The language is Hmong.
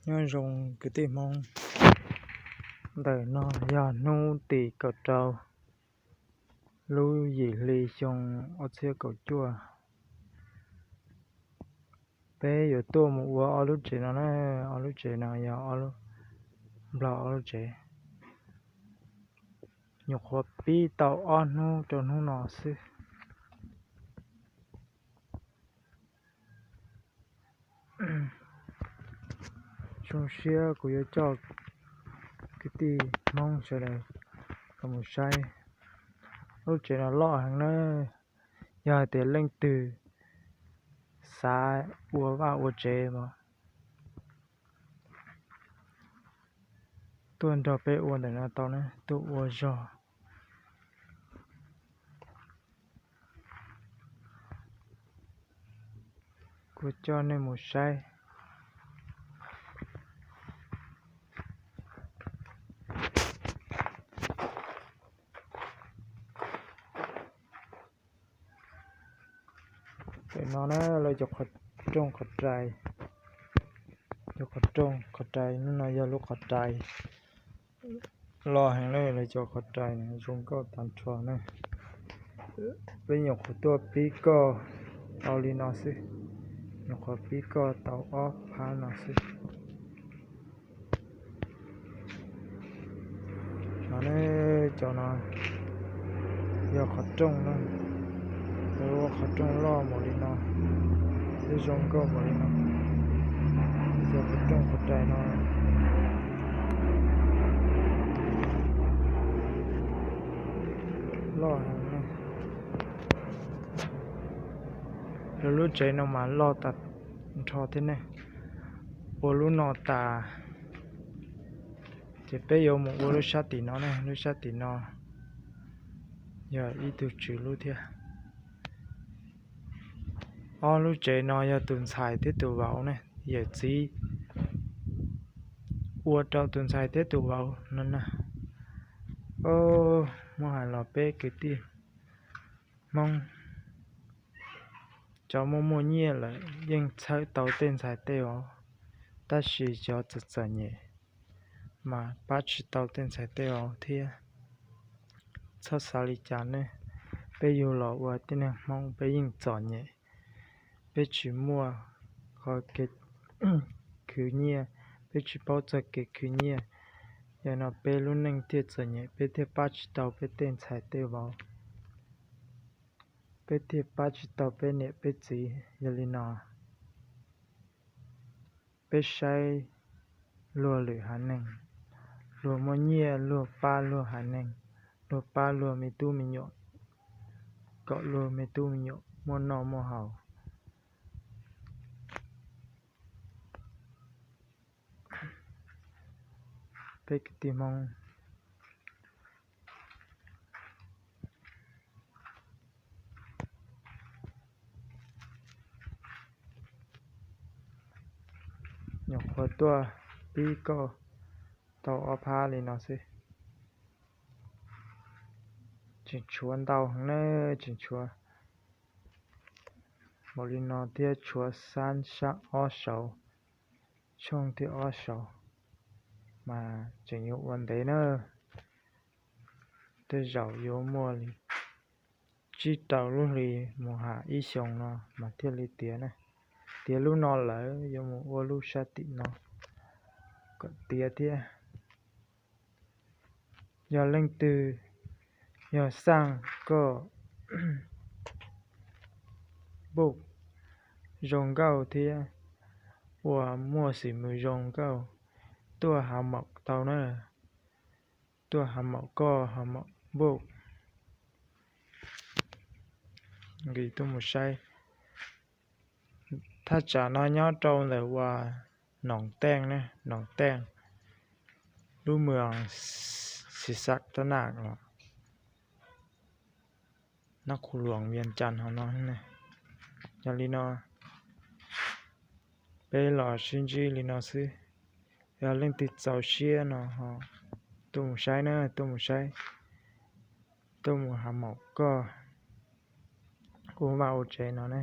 Nyob zoo kwv tij Hmoob, ntawm no yog hnub tim kaum rau lub yim hli xyoo ob txhiab kaum cuaj. Peb yuav tuaj mus ua ob lub tsev no na, ob lub tsev no yog ob lub, nplog ob lub tsev. Nyuam qhuav pib tau ob hnub rau hnub no xwb. Zoo siab kuv yuav coj kwv tij Hmoob sawv daws los mus saib lub tsev no loj heev na. Yog hais tias leej twg xav ua vaj ua tsev mas tuaj nrog peb ua ntawm no tau na, tuaj ua zog. Kuv coj nej mus saib. Tam no na lawv cov qhov rooj qhov rais, cov qhov rooj qhov rais, lub no yog lub qhov rais loj heev na, lawv cov qhov rais zoo nkauj tag nrho na. Peb nyuam qhuav tuaj pib koj tau li no xwb, nyuam qhuav pib koj tau ob phab no xwb. No ne, cov no yog qhov rooj na, lawv ua qhov rooj loj npaum li no, thiab zoo nkauj npaum li no. Cov qhov rooj qhov rais no loj heev na. Lawv lub tsev no mas loj tag nrho thiab ne. Ua lub no tas ces peb yuav mus ua lub sab tim no ne, lub sab tim no yog ib tug tswv lub thiab. Ob lub tsev no yog tus ntxhais thiab tus vauv ne, yawm txiv ua rau tus ntxhais thiab tus vauv no na. Muab hais los peb kwv tij Hmoob, cov muaj muaj nyiaj lawm yeej txhawb tau tej ntxhais tej vauv, tab sis cov txom txom nyem mas pab tsis tau tej ntxhais tej vauv thiab. Txhob xav li cas ne, peb yug los ua tib neeg Hmoob peb yeej txom nyem, peb tsis muaj qhov kev khwv nyiaj, peb tsis paub txog kev khwv nyiaj. Yog no peb lub neej thiaj txom nyem, peb thiaj pab tsis tau peb tej ntxhais tej vauv, peb thiaj pab tsis tau peb niam peb txiv. Yog li no peb saib luag lwm haiv neeg, luag muaj nyiaj luag pab luag haiv neeg, luag pab luag me tub me nyuam, kom luag me tub me nyuam muaj noj muaj haus. Peb kwv tij Hmoob nyuam qhuav tuaj pib koj tau ob phab li no xwb. Tseem tshuav ntau heev na, tseem tshuav npaum li no thiab tshuav sab sab ob saud, tshooj thiab ob saud, mas tseem yuav ua ntev na. Tej zaum yuav muaj li tsib rau lub hli mus ham ib xyoos no mas thiaj li tiav na. Tiav lub no lawm yuav mus ua lub sab tim no kom tiav thiab. Yog leej twg yog xaj koj npuj zoo nkauj thiab uas muaj xim mws zoo nkauj, tuaj hav maum tau na, tuaj hav maum koj hav maum npuj. Nqis tuaj mus saib. Thaj tsam no nyob rau ntawm uas Noom Teej ne, Noom Teej, lub mws Xis Xas Tab Naj los Nab Qhus Luam Vias Cas hauv no ne. Yog li no peb los sib ntsib li no xwb. Yog leej twg txaus siab no ho tuaj mus saib na, tuaj mus saib, tuaj mus hav maum koj ua vaj ua tsev no ne.